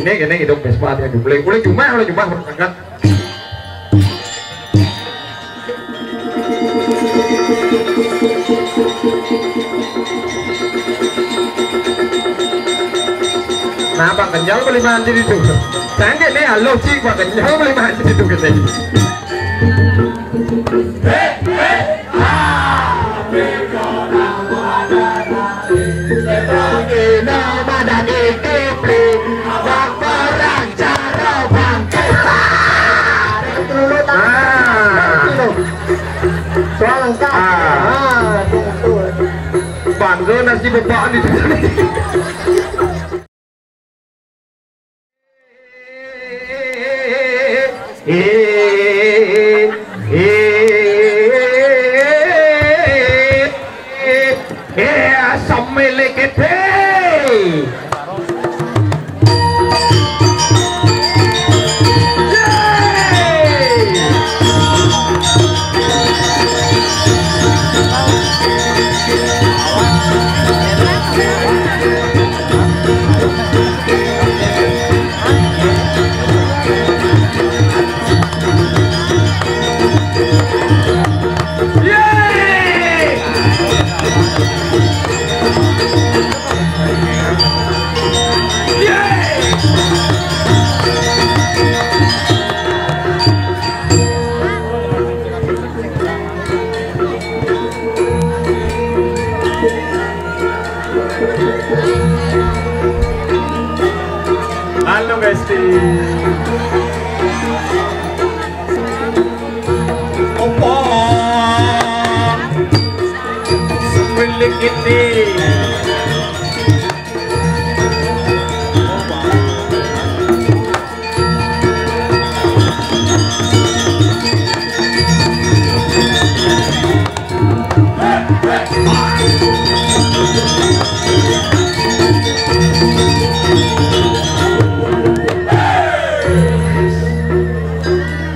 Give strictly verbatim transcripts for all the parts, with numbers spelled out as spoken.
Ini, ini hidup Vespa dia. Boleh, boleh cuma, boleh cuma berangkat. Nah, Pak Kenyal boleh mandi itu. Sangat nih, halo, Cik, Pak Kenyal boleh mandi itu, katanya. Soal lengkap. Ah. Ah, betul. Bangga nasi bebak ni. Eh, eh, eh, eh, eh, sampai lekete. Halo, Besti. Opo? Milik ini.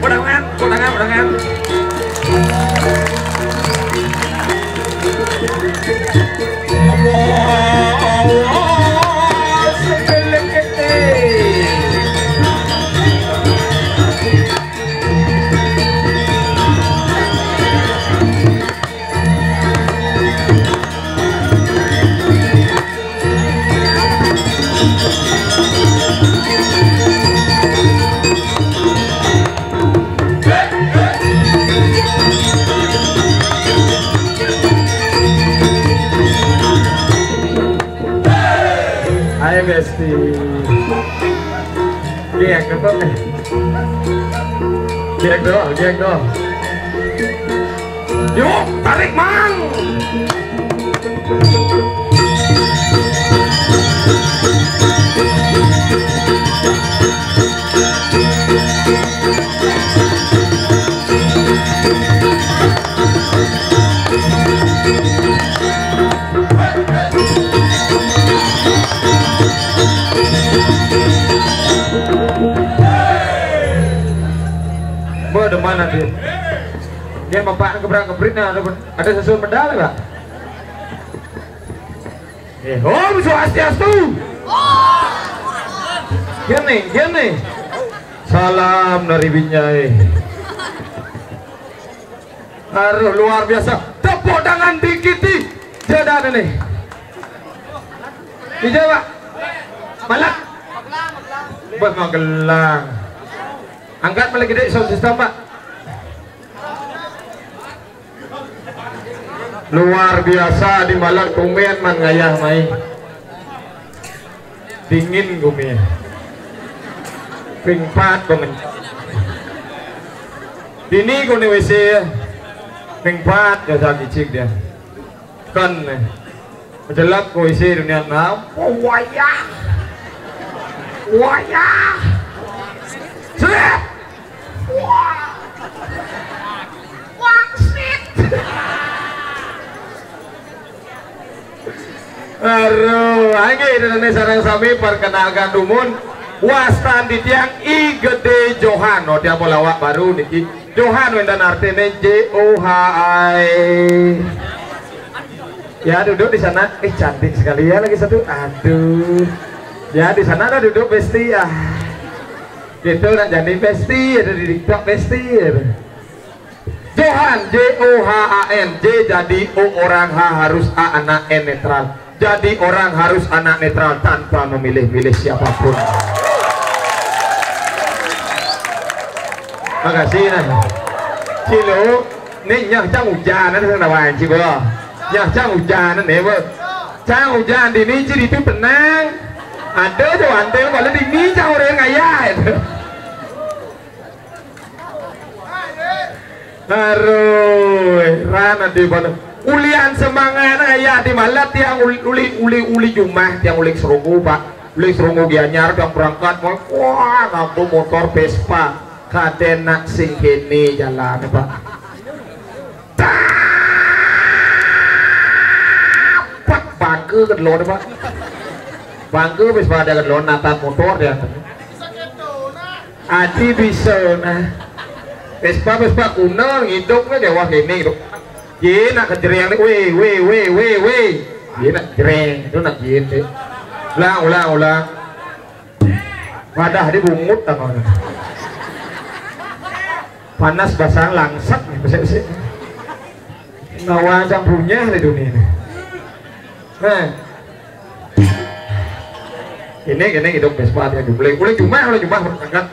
Udangan, udangan, udangan. Hai, Besti. Diak, apa? Diak doang, diak doang. Yuk, tarik, Mang. Boh, demen nanti. Dia bapak gebrak-gebrik, nah, ada, ada sesuatu medal, Pak. Eh, Om Swastiastu. Gini, gini. Salam dari Binjai. Aduh, luar biasa. Tepuk tangan dikit di. Jadah ini. Hijau, Pak. Malak. Bos Magelang. Angkat balik gede sound system, Pak. Luar biasa di Malak, tumben man ngayah mai. Dingin gumi. Ping pat pemen-, dini guni W C. Ping pat jasa kicik dia. Kan, eh. Jelap ko isi dunia nau. Oh, wayah. Wayah. Srep. Wah. Wangsit. Aduh, ayo, ini sareng sami perkenalkan dumun. Wastan titiang I Gede Johan. Oh, dia mau lawak baru niki. Johan wénten artiné J O H I. Ya, duduk di sana. Eh, cantik sekali ya lagi satu. Aduh. Ya, di sana ada duduk besti ya. Gitu, nak jadi besti, ada di TikTok besti. Johan, J O H A N, J jadi O orang, H harus A anak, N netral. Jadi orang harus anak netral tanpa memilih-milih siapapun. Makasih nah. Cilo, ni nyah cang hujan ada sana wan cibo. Nyah cang hujan ni bo. Cang hujan di ni ciri tu tenang. Ada je wantel kalau di ni cang orang ngayah itu. Aduh, heran ati pada. Ulian semangat ayah di malam tiang uli uli uli, uli jumah tiang uling serunggu pak. Uling serunggu Gianyar tiang berangkat wah nganggo motor Vespa. Kaden nak sing kene jalan pak. Pak bangke ke dulu pak. Bangke Vespa dia ke dulu natat motor dia. Adi bisa nah. Vespa Vespa kuno ngidup ke Jawa kene gitu. Ye nak kejreng ni, weh weh weh weh weh. Ye nak jreng itu nak ye. Ulang ulang ulang. Wadah di bungut tangan. Panas basang langsak nih besek-besek. Nawa sang punya di dunia ini. Nah. Ini ini hidup Vespa dia boleh boleh cuma boleh cuma berangkat.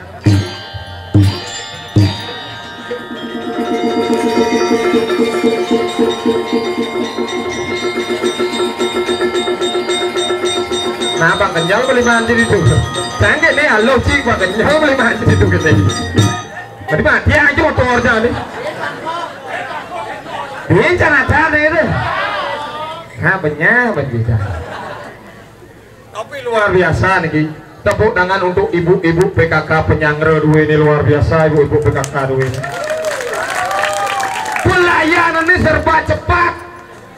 Nah, Pak Kenyal boleh mandi itu. Sangat nih, halo cik, Pak Kenyal boleh mandi itu katanya. Tadi mati aja motornya nih. Ini cara-cara itu. Nah, benyah begitu. Tapi luar biasa niki. Tepuk tangan untuk ibu-ibu P K K penyangre dua ini luar biasa ibu-ibu P K K dua ini. Pelayanan ini serba cepat.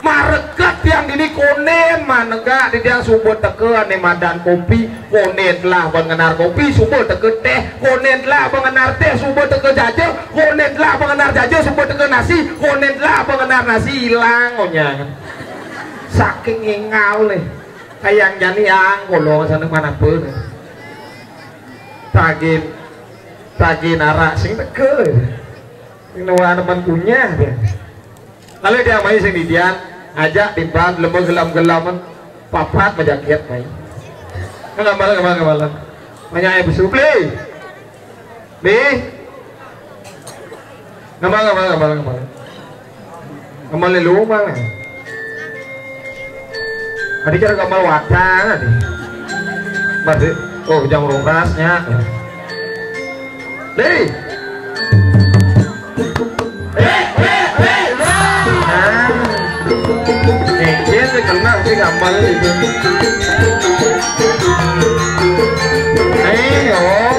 Mareket yang ini konen manegak di dia subuh teke ane madan kopi, konen telah mengenar kopi, subuh teke teh, konen telah mengenar teh, subuh teke jaja, konen telah mengenar jaja, subuh teke nasi, konen telah mengenar nasi hilang onya. Saking ngingal nih. Kayang jani ang kolong sana mana pun. Tagin tagin arak sing teke. Sing nawa nemen punya dia. Kalau dia mai sing didian ajak timbang lemah gelam-gelaman papat majakiat mai. Ngamalan ngamalan ngamalan. Banyak yang besuk beli. Bi. Ngambal, ngambal, ngambal, ngambal. Ngambal lelumang. Adi cara ngambal watang adi. Masih, oh jam rongkasnya. Deh. Nah. Kecil sih kena sih ngambal itu. Eh, oh.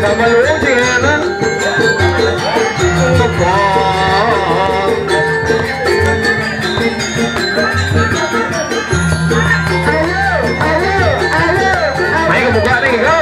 Ngambal lu sih kena. Ayo ke muka nih, go.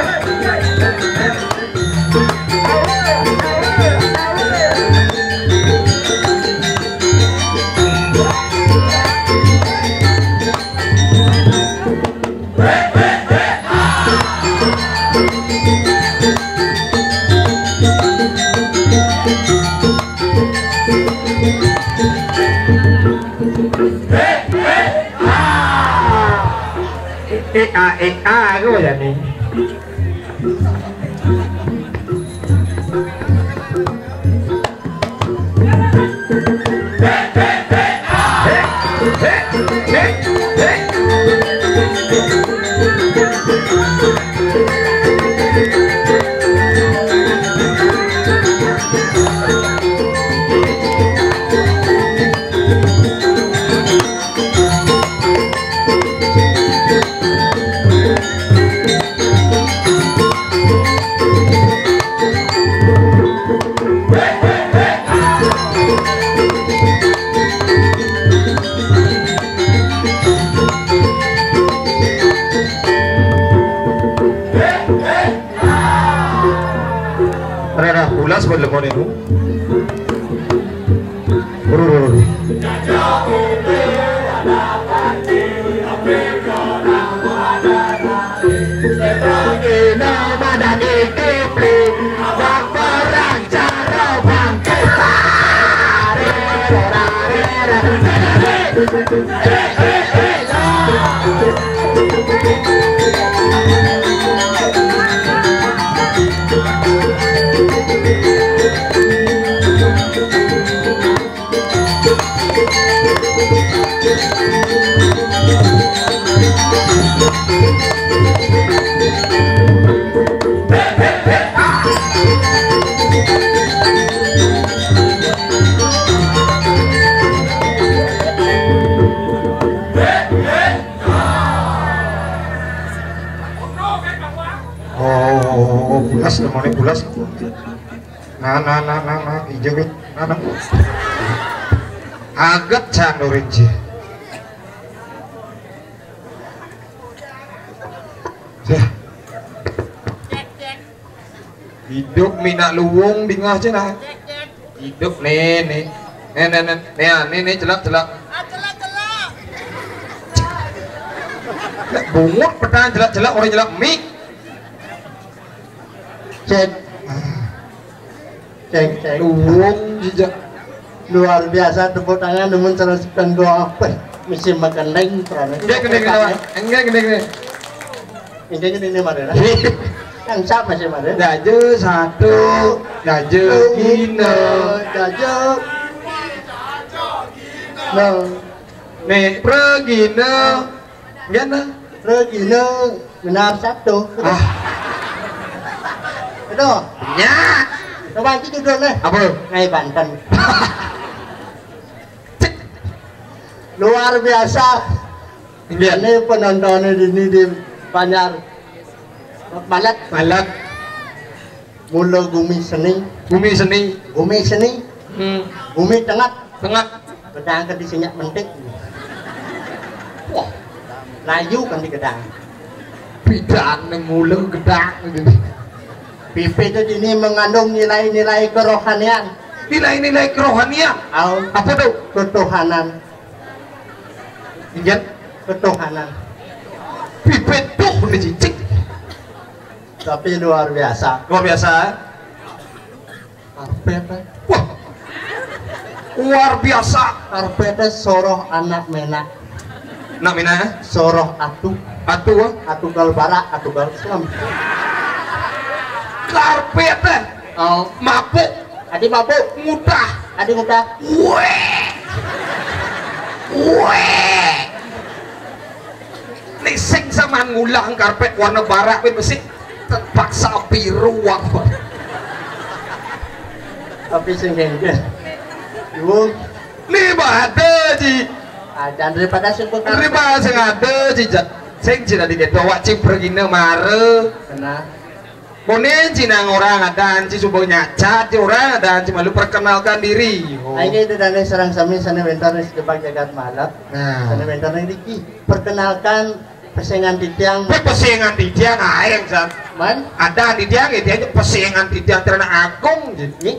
Eh, eh, ah, eh, ah, aku jadi. Rada pulas buat lemon itu. Urur, urur. Oh, pulas, temannya pulas. Nah, nah, nah, nah, nah, ijo, wé. Nah, nah. Aget candurin, Ji. Yah. Hidup minak luwung dingah cenah. Hidup né, né. Né, né, né, né, né, né, celak, celak. Lah, bungut petang celak, celak, orang celak mik. Cek. Cek, cek. Luwung jejak. Luar biasa, tepuk tangan, namun salah sepuluh doa apa? Misi makan lain, terus. Enggak, gini, gini, Pak. Enggak, gini, gini. Ini gini, ini, Mare. Yang siapa sih, Mare? Jajo satu, jajo gina. Jajo. Nah. Nih, pregina. Enggak, nah. Pregina, benar satu. Ah. Itu. Ya. Coba nanti judulnya. Apa? Ngai Banten. Luar biasa. Iya. Ini penontonnya di ini di Banjar. Balet. Balet. Mula gumi seni. Gumi seni. Gumi seni. Hmm. Gumi tengah. Tengah. Gedang ke disinyak mentik. Wah. Layu kan di gedang. Bidang mula gedang. Pipit itu ini mengandung nilai-nilai kerohanian. Nilai-nilai kerohanian. Au. Apa tuh? Ketuhanan. Ingat? Ketuhanan. Pipit tuh dicicik. Tapi luar biasa. Luar biasa. Karpet, eh. Wah. Luar biasa. Karpetnya soroh anak menak. Anak menak, eh? Soroh atu. Atu, eh? Atu gal barak, atu gal selam. Karpet, eh? Oh. Mabuk. Adi mabuk. Ngutah. Adi ngutah. Wéh. Wéh. Nih sing sama ngulang karpet warna barak, wéh, mesti terpaksa biru, wah. Tapi sing gengge. Ibu. Nih, bah, ada, Ji. Ah, jangan daripada sing bukan. Daripada sing ada, Ji, ja-, sing Ji tadi gitu, wak Ci pergina mare. Kena. Koné Ci nang orang ada, Ci coba nyacat, Ci orang ada, Ci malu perkenalkan diri. Oh. Ayo, itu dan sareng sami sané wénten ing sedepak jagat malap. Nah. Sané wénten ing riki. Perkenalkan pesengan titiang. Pe-, pesengan titiang aéng, San. Man? Ada titiang, ya, dia aja pesengan titiang ternak agung, Ji. Nih,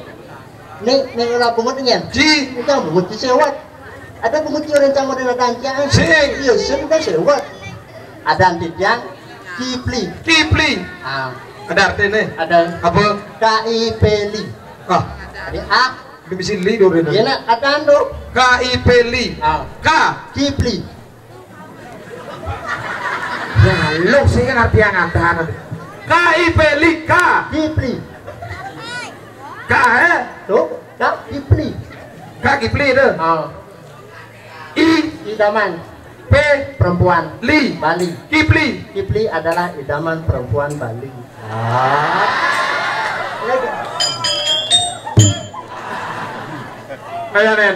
nih, nih, ora bungut, Nyen. Ji. Itu bungut disewat. Ada bungut yang rencang model ada titiang. Sing. Iya, sing udah sewat. Ada titiang Kipli. Kipli. Ah. Ada artinya? Ada. Apa? K I P L I. Ah. Jadi A. Di sini dulu. Iya, nak, ada ando. K I P L I. Ah. K. Kipli. Ya, lo sih ngerti yang ada. K I P L I, K. Kipli. K, eh? Tuh, K Kipli. K Kipli itu. Ah. I. Idaman. P. Perempuan. Li. Bali. Kipli. Kipli adalah idaman perempuan Bali. Ah. Ayo, Nen.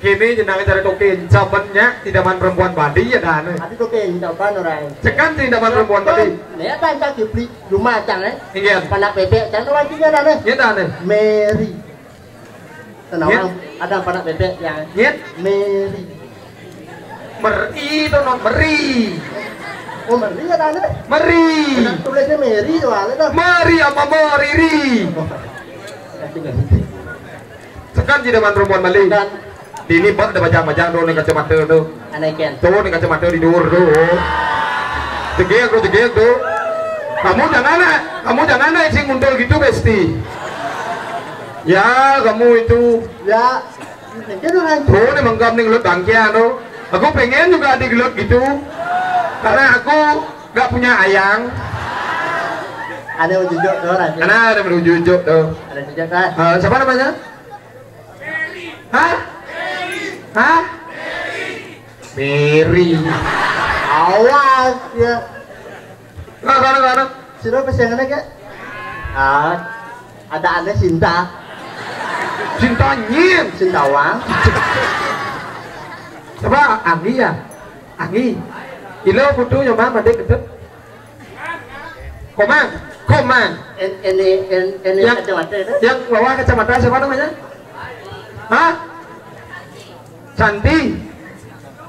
Kini jenengan cari toke incapan nya, idaman perempuan Bali ya, Dan. Adi toke incapan orang. Cekan si idaman perempuan Bali. Nih, apa yang Kipli? Lumacang, eh? Iya. Panak bebek, jangan wancinya, Dan, eh? Iya, Dan, eh. Mary. Tenang, ada panak bebek yang Iya. Mary. Meri to, non meri. Oh, Mary ya, Dan, eh? Meri. Panak tulisnya Mary soalnya, Dan. Meri apa Meriri? Oh. Tekan si idaman perempuan Bali. Dan dini bak ada bajang-bajang tuh nih kacamata tuh. Aneh, Ken. Tuh nih kacamata di duur tuh. Jegeg tuh, jegeg tuh. Kamu jangan, ah, kamu jangan, ah, sing nguntul gitu, Besti. Ya, kamu itu. Ya, mungkin orang. Oh, ini mengkam nih, lu bangkian, tuh. Aku pengen juga digelut gitu. Karena aku nggak punya ayang. Ada ujujuk tuh, Raja. Karena ada ujujuk tuh. Ada ujujuk, kan? Eh, siapa namanya? Hah? Hah? Mary. Awas, ya. Nggak, nggak, nggak, nggak. Sudah pesengannya, Kak? Ah, ada, ada Sinta. Sinta nyin. Sinta Wang. Coba Anggi ya? Anggi. Ilo kudu nyoba mandi ketut. Komang, Komang. En-, ini, en-, ini yang, kacamata itu? Yang bawa kacamata siapa namanya? Hah? Santi.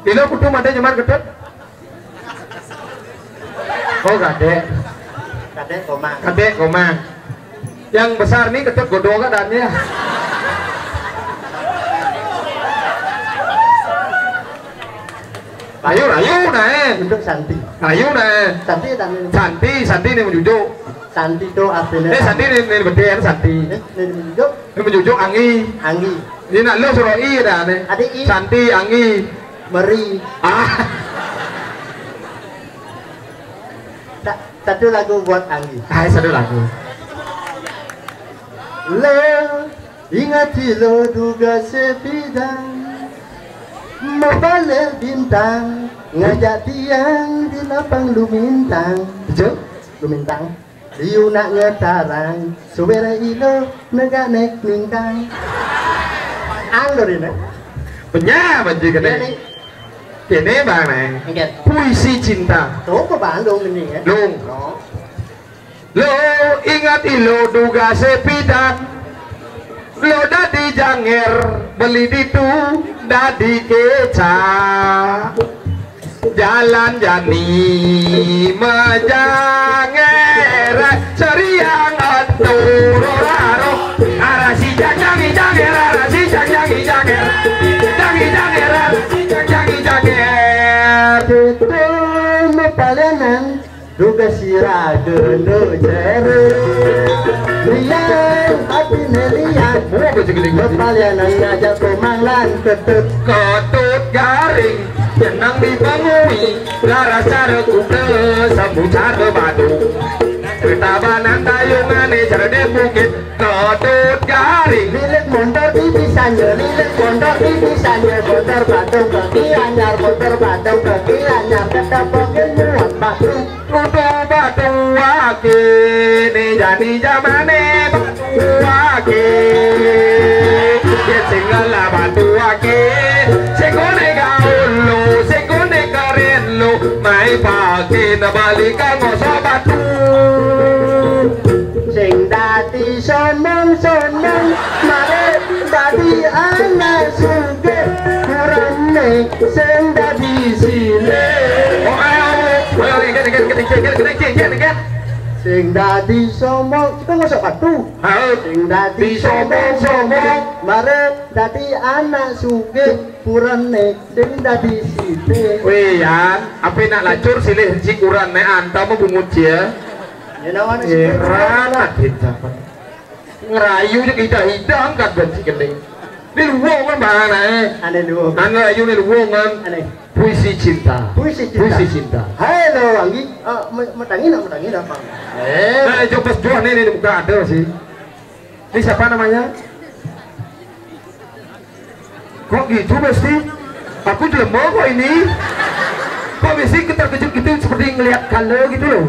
Ilo kudu mandi nyoba ketut. Oh, kadek. Kadek Komang. Kadek Komang. Yang besar nih ketut godol keadaannya. Ayo, ayo, nah, eh. Untuk Santi. Ayo, nah, eh. Santi, Santi. Santi, Santi nih menjujuk. Santi tuh artinya. Eh, Santi nih, nih betul ya, Santi. Eh, nih menjujuk. Nih menjujuk Anggi. Anggi. Ini nak lo suruh I dah nih. Ada I. Santi, Anggi. Meri. Ah. Sa-, satu lagu buat Anggi. Ah, satu lagu. Lo ingat lo duga sepidang mapale bintang ngajak tiang di lapang lumintang. Betul? Lumintang. Liu nak ngetarang, suwere ilo negak nek ningkang. Alur ini. Penya banci kene. Iya, nih. Kene, Bang, nih. Enggak. Puisi cinta. Tuh, apa Bang, dong ini ya? Dong. Oh. Lo ingat ilo duga sepidang. Lo dadi janger, beli ditu, dadi keca. Jalan jani majanger, seriang atur raro. Arasi janjangi janger, arasi janjangi janger. Jangi janger, arasi janjangi janger. Betul, mapalenan. Duga sira gendo jere. Liang, tapi ne liang. Apa sih gini? Bepalianan aja pemanglan ketut. Ketut garing, jenang dibangui. Lara cara kuda, sabu cara badu. Ketabanan tayungane cerdik bukit. Ketut garing. Lilit montor di bisanya, lilit montor di bisanya. Montor batung kaki anyar, montor batung kaki anyar. Ketapokin muat batu. Kudu batu ake, ne jani jamane batu ake. Ye sing ngala batu ake, sing kone gaul lo, sing kone keren lo, mai pake na bali ka ngosok batu. Sing dadi sombong-sombong, mare dadi anak sugih, kurane sing dadi silih. Oh, ayo, ayo, ayo, again, again, again, again, again, again, again. Sing dadi sombong, kita ngosok batu. Halo. Sing dadi sombong-sombong, mare dadi anak sugih, kurane sing dadi silih. Weh, Yan, ape nak lacur silih si kurane anta mau bungut ya? Ya, nawan sih. Heran, aduh, ngerayu je kita hidang kan benci kening. Ni luwung kan bahana, eh. Ane luwung. Ane ayu ni luwung kan. Ane. Puisi cinta. Puisi cinta. Puisi cinta. Halo, Anggi. Ah, me-, metangi nak, metangi nak, Bang. Eh. Eh, jok pas juah ni, ni buka ada sih. Ini siapa namanya? Kok gitu, Besti? Aku jelema kok ini. Kok Besti terkejut gitu seperti ngelihat kala gitu loh.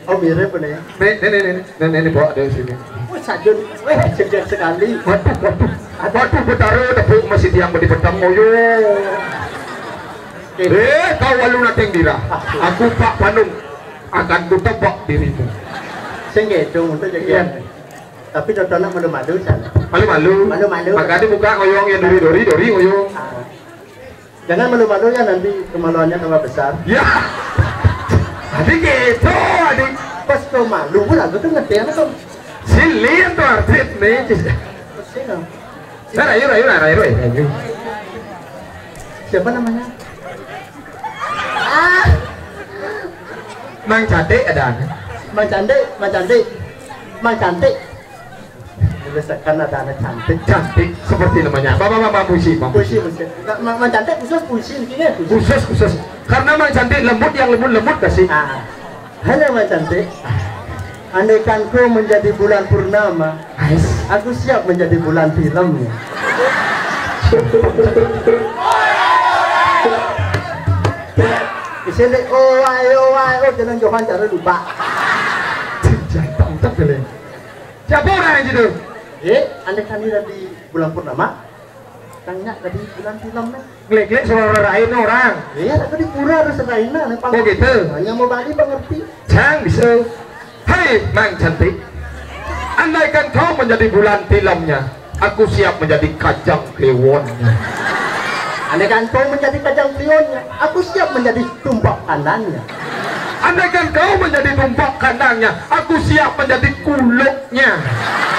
Oh, mirip nih. Nih, nih, nih, nih, nih, nih, nih, bawa dari sini. Oh, sajun. Weh, segar sekali. Waduh, waduh. Waduh, betara tepuk masih tiang beli petang moyo. Oke. Eh, kau walu nating dira. Ah. Aku Pak Panung akan kutebak dirimu. Sing gitu, untuk jadi. Iya. Tapi Dodono malu-malu sana. Malu-malu. Malu-malu. Makanya buka ngoyong yang duri-duri, duri ngoyong. Ah. Jangan malu-malu ya, nanti kemaluannya tambah besar. Ya. Tadi gitu, tadi. Pas kau malu pun aku tuh ngerti apa tuh. Silih tuh artis nih. Pasti dong. Nah, rayu, rayu, nah, rayu, rayu. Siapa namanya? Ah. Mang Cantik ada. Mang Cantik, Mang Cantik, Mang Cantik. Biasakan ada anak cantik. Cantik seperti namanya. Bapak-bapak puisi, Bang. Puisi, puisi. Nggak, Mang, Mang Cantik khusus puisi ini, khusus. Khusus, khusus. Karena Mang Cantik lembut, yang lembut-lembut kasih. Ah. Halo, Mang Cantik. Andaikan kau menjadi bulan purnama, Ais, aku siap menjadi bulan filmnya. Di sini, oh, ayo, ayo, jangan Johan cara lupa. Jangan tak utak kali. Siapa orang yang gitu? Eh, andaikan dia di bulan purnama, tanya tadi bulan filmnya. Ngelik-ngelik suara lain orang. Iya, aku di pura harus lain, nah, pang-, oh, gitu. Hanya mau balik pengerti. Cang bisa. Hei, Mang Cantik. Andaikan kau menjadi bulan filmnya, aku siap menjadi kajang kliwonnya. Andaikan kau menjadi kajang kliwonnya, aku siap menjadi tumpak kanannya. Andaikan kau menjadi tumpak kanannya, aku siap menjadi kuluknya.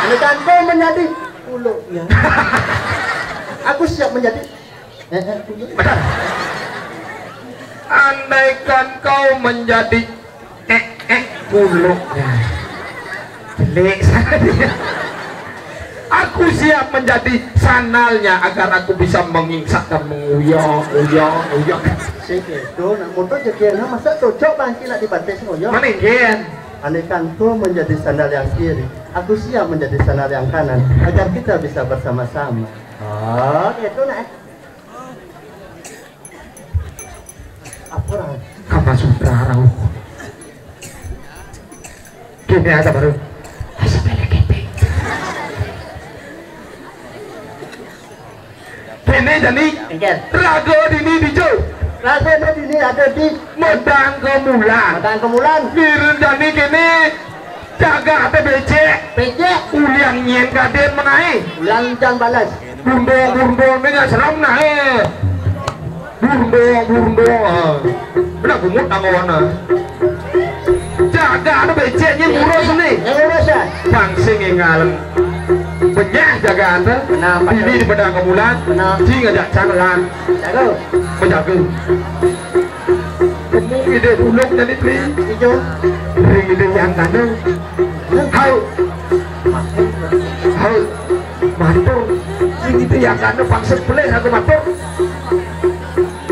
Andaikan kau menjadi kuluknya, aku siap menjadi eh, eh, kuluk. Andaikan kau menjadi eh, eh, kuluknya. Jelek sekali. Aku siap menjadi sandalnya agar aku bisa mengingsak dan menguyang, uyang, uyang. Sing itu, nak motor jadi anak, masa cocok bangki nak dibanting ngoyong? Mana mungkin? Andaikan kau menjadi sandal yang kiri, aku siap menjadi sandal yang kanan agar kita bisa bersama-sama. Oh, gitu nak. Apa orang? Kama Sutra rauh. Kene aja baru. Asa bela kepeng. Kene jani. Engker. Raga dini dijo. Raga dini ada di Medang Kemulan. Medang Kemulan. Ngiring jani kene. Jaga ate becek. Becek. Ulian nyen kaden menai. Ulian can balas. Bundong-bundong ni nggak serem nah, eh. Bundong-bundong, ah. Benar bungut nama warna. Jaga anu beceknya ngurus ni. Yang ngurus ya? Pangsing yang ngalem. Benyah jaga ate. Kenapa? Ini di Medang Kemulan. Kenapa? Ji ngajak cangelan. Jago. Menjaga. Kemung ide buluk jadi tri. Ijo. Ring ide yang kandung. Hau. Hau. Matur. Ring ide yang kandung pangsit pelih aku matur.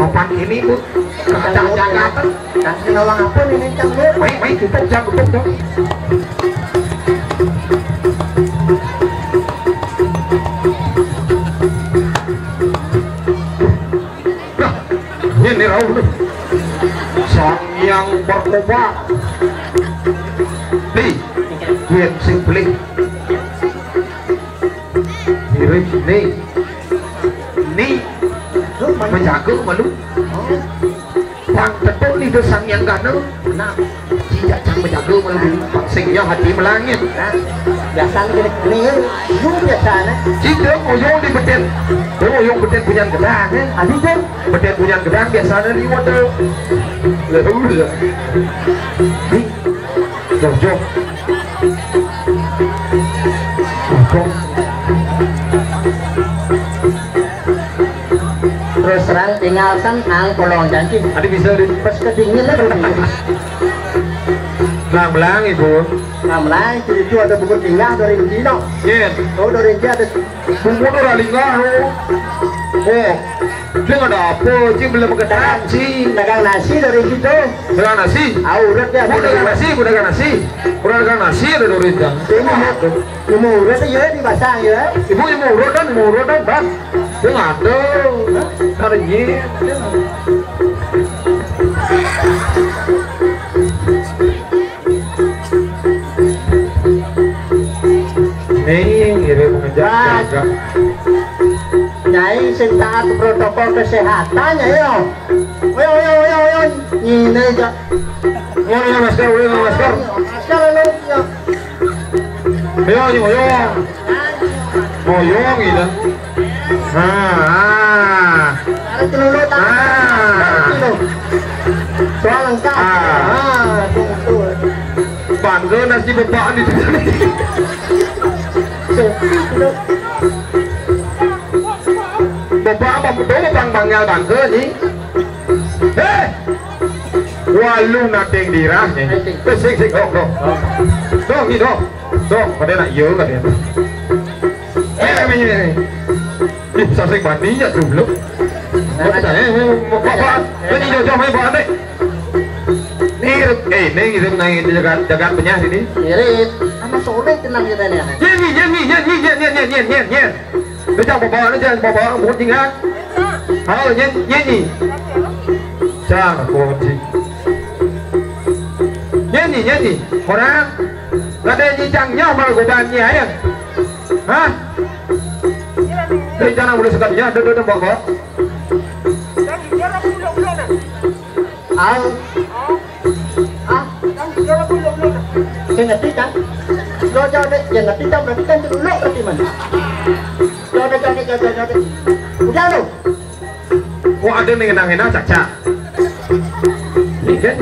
Papan ini, Bu. Kacang jagatan. Kasih nawang apa nih, Cang, Bu? Baik, baik, kita jam betul, Cang. Nah, ini rauh nih. Sang yang berkobar. Di, yen sing beli. Mirip nih. Nih. Menjaga malu. Bang tetuk nih do sang yang gana. Nah, tidak cang menjaga malu. Bang sing ya hati melangit. Nah, biasa nih, nih, lu biasa nih. Tidak, oyong di beten. Oh, oyong beten punya gedang, eh. Adi, Cang. Beten punya gedang biasanya liwat tuh. Lalu, nih, jauh, jauh. Jauh. Terus terang, tinggalkan ang kolong janji. Adi bisa di pas kedingin lah. Belang-belang, Ibu. Nah, mulai itu ada buku tinggal dari Cino. Iya. Oh, dari dia ada. Bumbu tu dah lingah tu. Oh. Dia ada apa? Cing belum kedap, Cing. Dagang nasi dari situ. Dagang nasi? Ah, urut dia. Bu dagang nasi, bu dagang nasi. Orang dagang nasi ada duit dah. Dia mau, dia mau urut ya, dipasang ya. Ibu, ibu urut dan, ibu urut dan, Bang. Dia ada. Ada ye. Nih, ngirim mengejar jaga. Nyai sing taat protokol kesehatan ya, yo. Oyo, oyo, oyo, oyo. Ngene aja. Ngono ya, masker, ngono ya, masker. Masker lu, yo. Ayo, ayo, ayo. Ayo, gitu. Nah, ah. Ada celulu tak? Ah. Soal lengkap. Ah. Ah, betul. Bangga nasi bebaan di sini. Bebaan apa betul, Bang, bangga, bangga, nih. Hei! Walu nating dirah ni. Sik, sik, dok, dok. Dok, ni, dok. Dok, pada nak iya, pada. Eh, ni, ni, ni. Ih, sasik mani ya dulu. Apa tak, eh, eh, apa, apa? Ni jauh-jauh main bola ni. Ni, eh, ni, ni, ni, jaga, jaga penyah sini. Irit. Sama sore tenang kita ni. Ni, ni, ni, ni, ni, ni, ni, ni, ni, ni, ni. Ni jangan bawa, ni jangan bawa, mulut ingat. Hal, ni, ni, ni. Jangan, aku, ni. Ni, ni, ni, ni. Orang. Kada nyicangnya malah gobannya, ya. Hah? Rencana boleh sekalinya, ada, ada, bawa, bawa. Au. Ah. Saya ngerti kan? Lo jawab deh, ya ngerti kan, berarti kan dulu berarti mana? Jawab deh, jawab deh, jawab deh, jawab deh. Udah lo. Wah, ada nih ngenang-ngenang, cak-cak. Ini kan?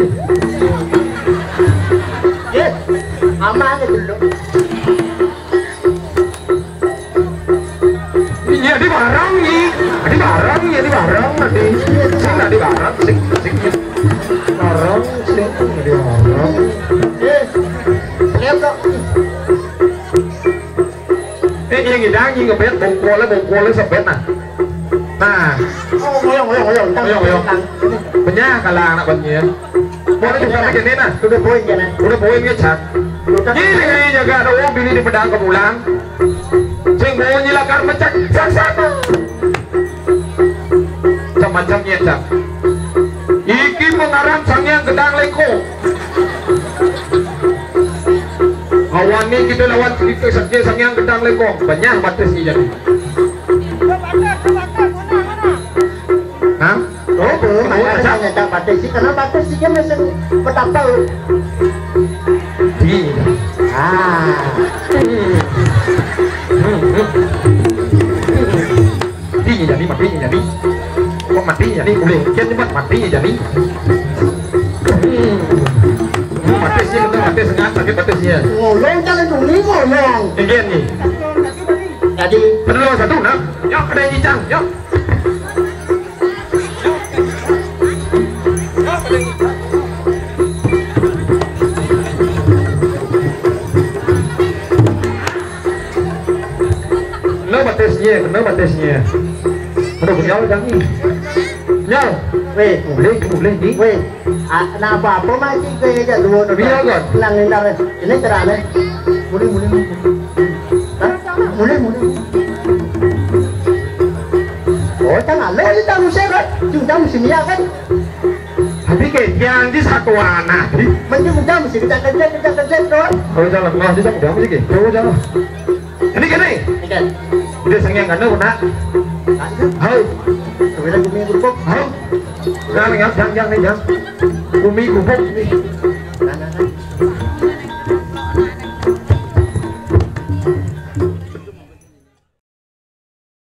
Eh, aman itu lo. Iya, di barang ni. Di barang, ya, di barang, nanti. Sing, di barang, sing, sing. Barang, sing, di barang. Eh, lihat kok. Eh, yang ngidang, yang ngebet, bongkolnya, bongkolnya sebet, nah. Nah. Oh, ngoyong, ngoyong, ngoyong. Ngoyong, ngoyong. Banyak kalau anak banyak. Mau juga mikir ni, nah. Sudah poin, ya, nah. Udah poin, ya, Cak. Ini jaga ada wong bini di pedang kemulan. Sing bunyi lakar mecak, saksana. Macam-macam ya, Cak. Iki pengarang sangyang gedang leko. Awan ni kita lawan kita sakit sangyang gedang leko. Banyak batas ni jadi. Hah? Oh, oh, oh, ada yang tak batas sih. Karena batas sih dia masih bertambah. Di. Ah. Mati jadi, mati jadi. Kok mati jadi? Boleh. Kian cepat mati jadi. Hmm. Mati sih, betul mati sengat, sakit mati sih ya. Ngolong kan itu, ni ngolong. Ini ni. Jadi. Perlu satu, nak. Yuk, ada yang cicang. Yuk. Kena batasnya, kena batasnya. Aduh, kenyal dah ni. Kenyal. Weh. Boleh, boleh ni. Weh. Ah, nak apa-apa masih ke aja dua tu. Biar kan. Nang nindar. Ini cerah ni. Boleh, boleh, boleh. Hah? Boleh, boleh. Oh, tak nak. Lo ni tak usah kan? Cuma mesti niat kan? Tapi ke yang di satu anak. Mesti udah mesti kita kerja, kita kerja tu. Oh, jalan. Wah, di sana udah mesti ke. Oh, jalan. Ini kene. Ikan. Udah sangyang kana nak. Hau. Kemudian kami berubah. Hau. Jangan, jangan, jangan, jangan. Kumi gubuk ni.